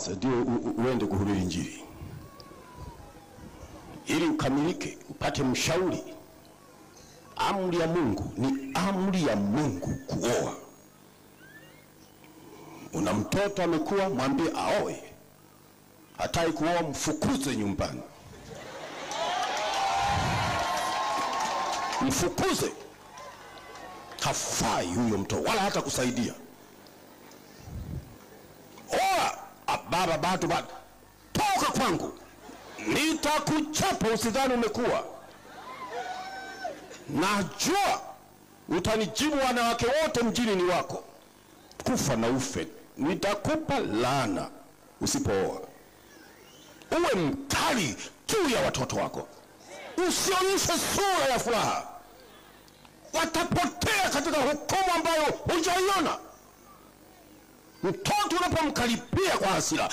Ndio uende kuhubiri Injili ili ukamilike, upate mshauri. Amri ya Mungu ni amri ya Mungu kuoa. Una mtoto amekuwa, mwambie aoe. Hataki kuoa, mfukuze nyumbani, mfukuze. Hafai huyo mtoto, wala hata kusaidia. Oa baba, bado bado, toka kwangu, nitakuchapa. Usidhani umekuwa. Najua utanijibu, wanawake wote mjini ni wako. Kufa na ufe, nitakupa laana usipooa. Uwe mkali juu ya watoto wako, usionyeshe sura ya furaha. Watapotea katika hukumu ambayo hujaiona. Mtoto unapomkaribia kwa hasira,